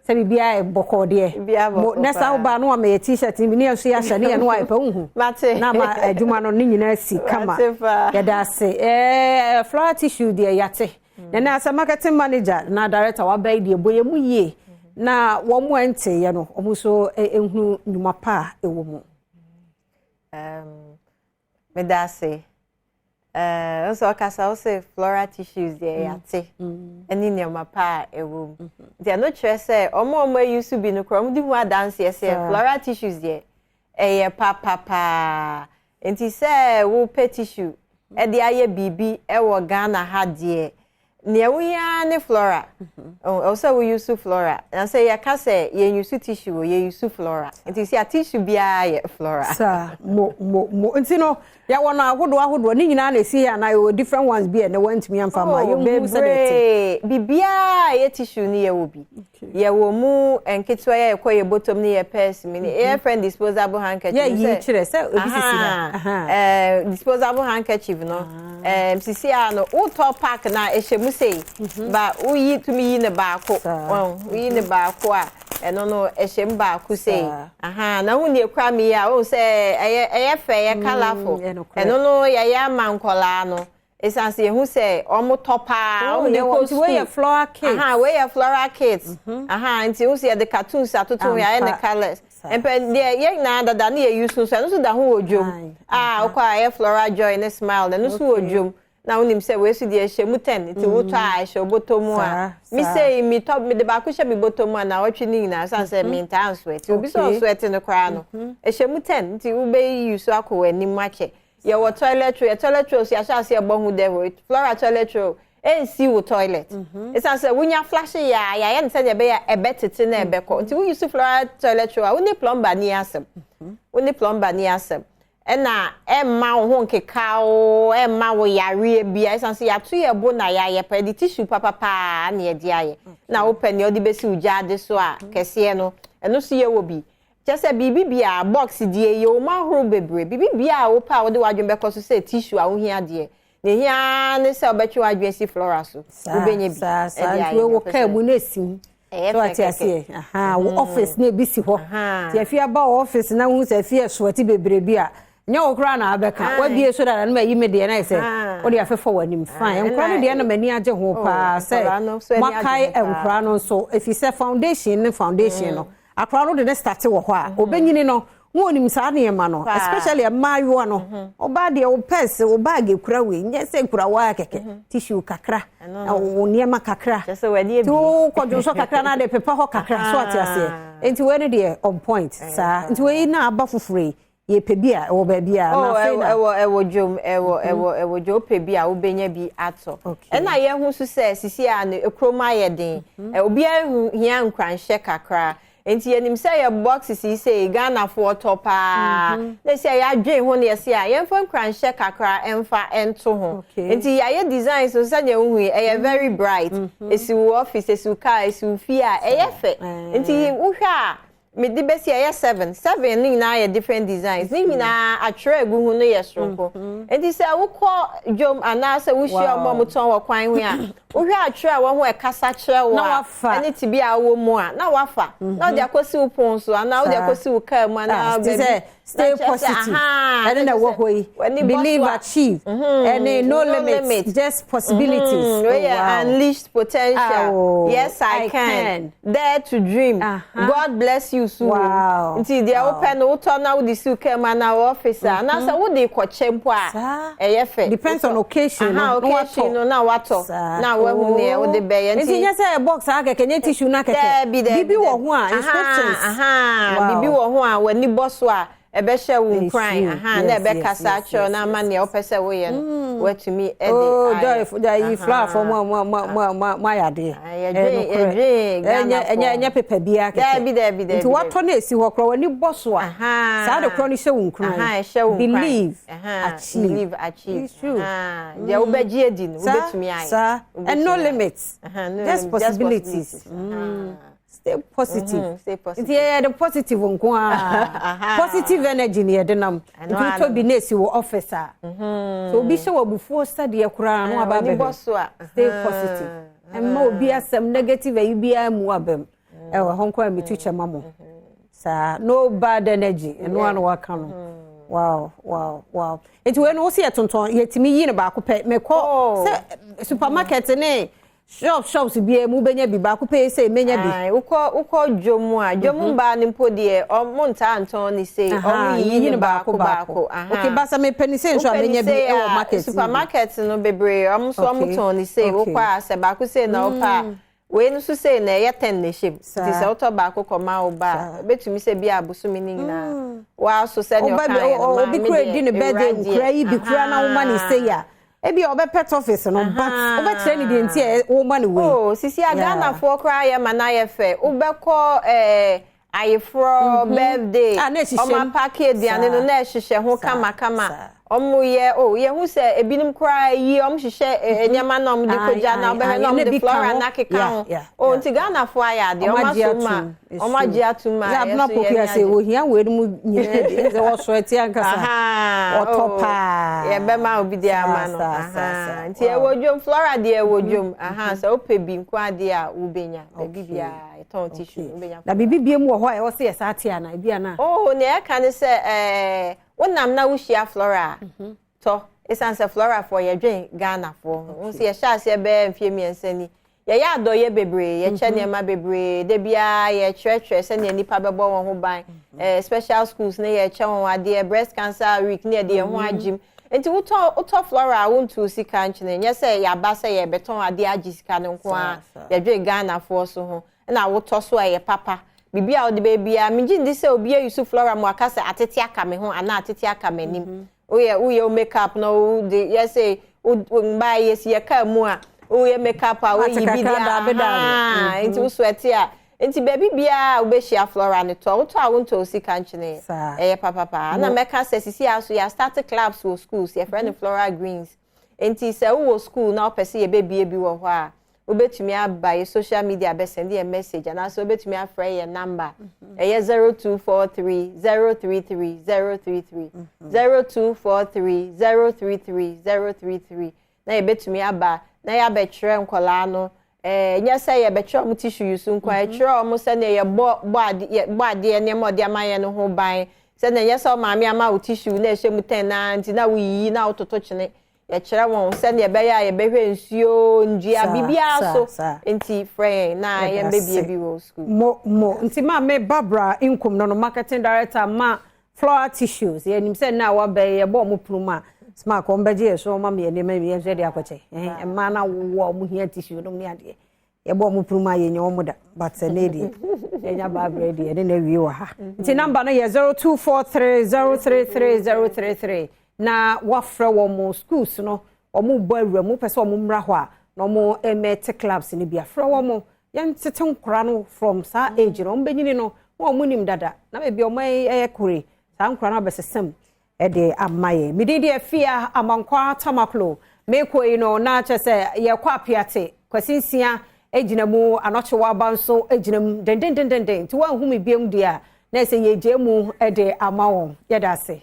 Sɛ biribiara yɛ bɔkɔɔ deɛ. Mo na saa wobaa no wama yɛ t-shirt bi ne yɛn nso yɛahyɛ ne yɛn no ayɛ pɛ wohu. Na ama adwuma no ne nyinaa si kama. Yɛda ase. Ɛɛ flower tissue deɛ yɛate. Na na sɛ marketing manager na director waba yi deɛ bɔ yɛ mu yie. Na wɔn mu ɛnteeɛ no wɔn nso ehunu nnwuma pa a ɛwɔ mu. Meda ase. Nso ɔkasa wo sɛ floral tissues deɛ yɛate ɛne nneɛma pa a ɛwɔ mu. Nti ɛno kyerɛ sɛ ɔmo a ɔmo ayi so bi no koraa, ɔmo de ho adanseɛ sɛ floral tissues deɛ ɛyɛ papapaa. Nti sɛ wopɛ tissue ɛde ayɛ biribi ɛwɔ Ghana ha deɛ, nea wohia ne flora. Ɛwɔ sɛ wo use flora, na sɛ yɛka sɛ yɛn use tissue o, yɛn use flora. Nti sɛ tissue biara yɛ flora. Saa mo mo mo. Nti no yɛwɔ no ahodoɔ ahodoɔ ne nyinaa na esi yɛ anaa yɛwɔ different ones bi a ɛnɛ wɔntumi amfa ma yɛnhu sɛ deɛ ɛte? Biribiara yɛ tissue no yɛwɔ bi. Yɛwɔ mu nketewa yɛ ɛkɔ yɛ bɔtɔm ne yɛ purse mi ne yɛfrɛ no disposable handkerchief. Yɛ yi kyerɛ sɛ ebi sisi ha. Disposable handkerchief no sisi a no wotɔ pack na ɛhyɛ mu sei ba, woyi tumi yi ne baako, woyi ne baako a ɛno no ɛhyɛ mu baako sei. Na ho ne ekura mi yi a wohu sɛ ɛyɛ fɛ, ɛyɛ colourful. Ɛno no yɛyɛ ama nkɔlaa no esan sɛ yehu sɛ ɔmo tɔ paa, ɔmo de kɔ school. Wei yɛ floral kit. Wei yɛ floral kit. Nti wohu sɛ yɛde cartoons atoto ho, yɛayɛ ne colours mpɛ deɛ yɛn nyinaa dada ne yɛ use nso. Ɛno nso da ho wɔ dwom a wokɔ a ɛyɛ floral joy ne smile, ɛno nso wɔ dwom. Na wonim sɛ wei so deɛ ɛhyɛ mu 10, nti wotɔ a ɛhyɛ bɔtɔ mu a mi sei mi tɔ mi de baako hyɛ mi bɔtɔ mu a na wɔtwe ne nyinaa san sɛ mi ntaa nsweat. Obi sɛ ɔsweat no koraa no ɛhyɛ mu 10, nti wobɛyi use akɔ wɔ anim akyɛ. Yɛwɔ toilet roll. Yɛ toilet roll so yɛahyɛ ase ɛbɔ ho dɛwɔ. Floral toilet roll ɛnsi wo toilet ɛsiane sɛ wonya flush yɛ a yɛayɛ no sɛdeɛ ɛbɛyɛ ɛbɛtete na ɛbɛkɔ. Nti woyi so floral toilet roll a, wo ne plumber ni asɛm, wo ne plumber ni asɛm. Ɛna ɛmma wo ho nkeka wo, ɛmma wo yareɛ bia, ɛsiane sɛ yɛato yɛ bo na yɛayɛ pɛ de tissue papapaa na yɛde ayɛ. Na wopɛ nea wode bɛsi wo gyaade so a kɛseɛ no, ɛno so yɛwɔ bi. Kyɛ sɛ biribi bia box deɛ yɛ wɔn ahorow bebree. Biribi bia a wopɛ a wode w'adwene bɛkɔ so sɛ tissue a wohia deɛ, ne hia ne sɛ wobɛtwe w'adwene si flora so, wobɛnya bi. Saa saa. Nti wɔ kaa mu na esi mu so ate aseɛ wo office na ebi si hɔ. Nti afi aba wɔ office na wohu sɛ afi ɛsoɔte bebree bi a nyɛ wo koraa na abɛka wabie so dada no ma yi me deɛ na yɛ sɛ wode afɛfɔ w'anim. Fine. Nkora no deɛ na m'ani agye ho paa sɛ moakae nkora no nso, ɛfiri sɛ foundation ne foundation no akora no de ne start wɔ hɔ a obɛnyini no wọn onim saa nneɛma no, especially mmaayewa no. Ɔbaa deɛ, wo purse, wo bag ekura wei nyɛ sɛ ekura waa kɛkɛ, tissue kakra, wo nneɛma kakra, ti wo kɔdwo nso kakra na de pepa hɔ kakra so ate aseɛ. Nti wei no deɛ on point saa. Nti wei na aba foforɔ yi, yɛpɛ bi a ɛwɔ baabi a na afei na ɛwɔ dwom, ɛwɔ dwom. Wopɛ bi a wobɛnya bi atɔ. Ɛna yɛho so sɛ sisi a no ekurom ayɛ den, obiara hia nkranhyɛ kakra. Nti yɛnim sɛ yɛ boxes yi sɛ Ghanafoɔ tɔ paa na sɛ yɛadwen ho no yɛsɛ a yɛmfa nkranhyɛ kakra ɛmfa ɛnto ho. Nti yɛayɛ design so sɛdeɛ wohu yi, ɛyɛ very bright. Esi wo office, esi wo car, esi wo fie a ɛyɛ fɛ. Nti wohwɛ a mede bɛsi ɛyɛ seven seven no nyinaa yɛ different designs, ne nyinaa atwerɛ egu ho no yɛ soronko. Nti sɛ wokɔ dwom anaasɛ wohyia ɔmo a wɔtɔn wɔ kwan ho a, wohwɛ atwerɛ a wɔn ho ɛkasa kyerɛ wo a ɛne te bi a wɔwɔ mu a na wafa na wode akɔsi wo pon so anaa wode akɔsi wo kaa mu anaa baabi. Stay positive, ɛne na ɛwɔ hɔ yi, believe, achieve, ɛne no limits, just possibilities. Oh, wow. Unleashed potential. Yes, I can. Dare to dream. God bless you so. Nti deɛ wopɛ no wotɔ na wode si wo kaa mu anaa wɔ office a anaasɛ wode kɔkyɛ mpo a ɛyɛ fɛ. Depends on occasion. No, occasion no na watɔ na wahu nea wode bɛyɛ. Nti nyɛ sɛ box akɛkɛ nyɛ tissue na kɛkɛ, bibi wɔ ho a inscriptions. Bibi wɔ ho a w'ani bɔ so a ɛbɛhyɛ wo nkuran na ɛbɛkasa akyerɛw na ama nea wopɛ sɛ woyɛ no watumi ɛde. Oh, joy joy flower for mo mo mo mo mo mo ayɛ adeɛ. Yɛdwen ɛnyɛ ɛnyɛ ɛnyɛ paper biara kɛkɛ. Daabi, daabi, daabi. Nti watɔ no esi hɔ korɔ, w'ani bɔ so a saa de korɔ no hyɛ wo nkuran. Believe, achieve. Believe, achieve. It's true. Deɛ wobɛgye adi no wobɛtumi ayɛ. Saa, and no limits, just possibilities. Stay positive. Stay positive. Nti yɛyɛ de positive nko ara, positive energy ni yɛde nam. Nti wotɔ bi na esi wɔ office a, so obi hyɛ wɔ abufuo sɛdeɛ koraa no aba abɛhwɛ, stay positive, ɛmma obi asɛm negative ayi biara mu aba mu. Ɛwɔ hɔ nko a metu kyɛ ma mo. Saa, no bad energy, ɛno ano waka no. Wow. Nti wei no, wo sɛ yɛtontɔn, yɛtumi yi no baako pɛ? Mekɔ sɛ supermarket ne shops bi mu, bɛnya bi baako pɛ sɛ menya bi? Ae, wokɔ dwom a, dwom mbaa no mpo deɛ, ɔmo ntaa ntɔn ne sei. Ɔmo yiyi ne baako baako. Okay, basa mepɛ ne sei nso a, menya bi ɛwɔ market ni bi? Supermarket no bebree, ɔmo nso ɔmo tɔn ne sei. Wokɔ a, sɛ baako sei na wopɛ a, wei no nso sei na ɛyɛ 10 na ɛhyɛ mu. Nti sɛ wotɔ baako kɔma wo ba a, ebetumi sɛ bi abosome ne nyinaa waaso sɛdeɛ ɔba ɔka yɛ no. Obi kura di ne birthday, nkura yi bi kura na woma ne sei a, ebi a ɔbɛpɛ toffees no, but wobɛkyerɛ ne deɛ nti a woma ne wei. Oh, sisi a Ghanafoɔ koraa yɛ ma na yɛ fɛ. Wobɛkɔ ayeforɔ, birthday, Ah, na ɛhyehyɛ ɔmo mu. apack aduane no na ɛhyehyɛ ho kamakama. Ɔmo yɛ o, yɛhu sɛ ebinom koraa yi ɔmo hyehyɛ nneɛma na ɔmo de kogya na ɔbɛhwɛ na ae, ɔmo na de ebi ka flora ho. na keka ho. O, nti Ghanafoɔ ayɛ adeɛ. Ɔmo Ɔmo agye aso ma atum. ɔmo agye atum a Sɛ abena yɛso yɛ pokua sɛ ohia wei no mu nyinaa bi sɛ wɔsɔ ɛte ankasa. Aha, Ɔtɔ oh, paa. Yɛbɛma obi de ama no. Saa. Nti ɛwɔ dwom, flora deɛ ɛwɔ dwom. Aha, sɛ wopɛ bi nko adeɛ a, wobɛnya baabi biara yɛtɔn tissue, wobɛnya. Na biribi bie mu wɔ hɔ a ɛwɔ sɛ yɛ saa te ana ebi ana? Oh, nea ɛka ne sɛ wonam na wohyia flora a, tɔ, ɛsiane sɛ florafoɔ yɛdwen Ghanafoɔ ho. Wo sɛ yɛhyɛ aseɛ bɛyɛ mfeɛ 3 ni, yɛyɛ adɔyɛ bebree, yɛkyɛ nneɛma bebree. Da biara yɛkyerɛkyerɛ sɛnea nnipa bɛbɔ wɔn ho ban. Special schools ne yɛkyɛ wɔn adeɛ, Breast Cancer Week ne yɛde yɛn ho agyim. Nti wotɔ flora a, wontu sika nkyene. Nyɛ sɛ yɛaba sɛ yɛbɛtɔn adeɛ agye sika no nko ara. Yɛdwe Ghanafoɔ so ho, ɛna wotɔ so a, ɛyɛ papa. Biribi a wode bɛbiara, megye ndi sɛ obi ayi so flora mu aka sɛ atete aka me ho anaa atete aka m'anim. Woyɛ wo makeup na wode yɛ sɛ mbaa yɛsi yɛ kaa mu a, woyɛ makeup a, woyi bi de aha. Nti wo sweat a, nti baabi biara a wobɛhyia flora no, tɔ. Wotɔ a, wontɔ sika nkyene, ɛyɛ papapa. Na mɛka sɛ sisi a so yɛ start clubs wɔ schools, yɛfrɛ no Flora Greens. Nti sɛ wowɔ school na wopɛ sɛ yɛbɛbie bi wɔ hɔ a, wobɛtumi aba yɛ social media, bɛsend yɛ message, anaasɛ wobɛtumi afrɛ yɛ number. Ɛyɛ 0243 033 033, 0243 033 033, na yɛbɛtumi aba na yɛabɛkyerɛ nkɔlaa no. Nyɛ sɛ yɛbɛkyerɛ ɔmo tissue yi so nko a, yɛkyerɛ ɔmo sɛnea yɛbɔ bɔ adeɛ, bɔ adeɛ nneɛma ɔde ama yɛn no ho ban, sɛnea nyɛ sɛ ɔmaame ama wo tissue na ɛhyɛ mu 10 na nti na woyiyi na wototo kyene. Yɛkyerɛ wɔn sɛnea ɛbɛyɛ a yɛbɛhwɛ nsuo, ndua, biribiara so. Nti frɛ yɛn na yɛmbɛbie bi wɔ school. Mo nti Maame Barbara Nkum no, marketing director ma Flora Tissues. Yɛnim sɛ nna a wabɛn yɛbɔ ɔmo pono mu a, smart wɔn bɛgye yɛ so, ɔma mi yɛ nneɛma bi yɛn nso yɛde akɔkyɛ mmaa na wowɔ ɔmo hia tissue nom ne adeɛ. Yɛbɔ ɔmo pono mu a, yɛnyɛ ɔmo da, but sɛ ne deɛ yɛnya Barbara deɛ, yɛde na awie wɔ ha. Nti number no yɛ 0243033033 na wafrɛ wɔn mo schools no. Wɔn bɔ awura mu pɛ sɛ wɔn mmra hɔ a na wɔn mmɛte clubs no bi. Afrɛ wɔn mo, yɛntete nkora no from saa age no, wɔn bɛnyini no wɔn a wɔn nim dada na baabi a wɔn ɛyɛ kore saa nkora no abɛsesam ɛde ama yɛn. Mede deɛ Fia Amankwa Tamaklo meekɔ yi no, na kyerɛ sɛ yɛkɔ apiate Kwasi Nsia gyina mu, Anɔkye Waba nso gyina mu dendendendenden. Nti wɔanhu me biam deɛ a, na ɛsɛ yɛgye mu de ama wɔn. Yɛda ase.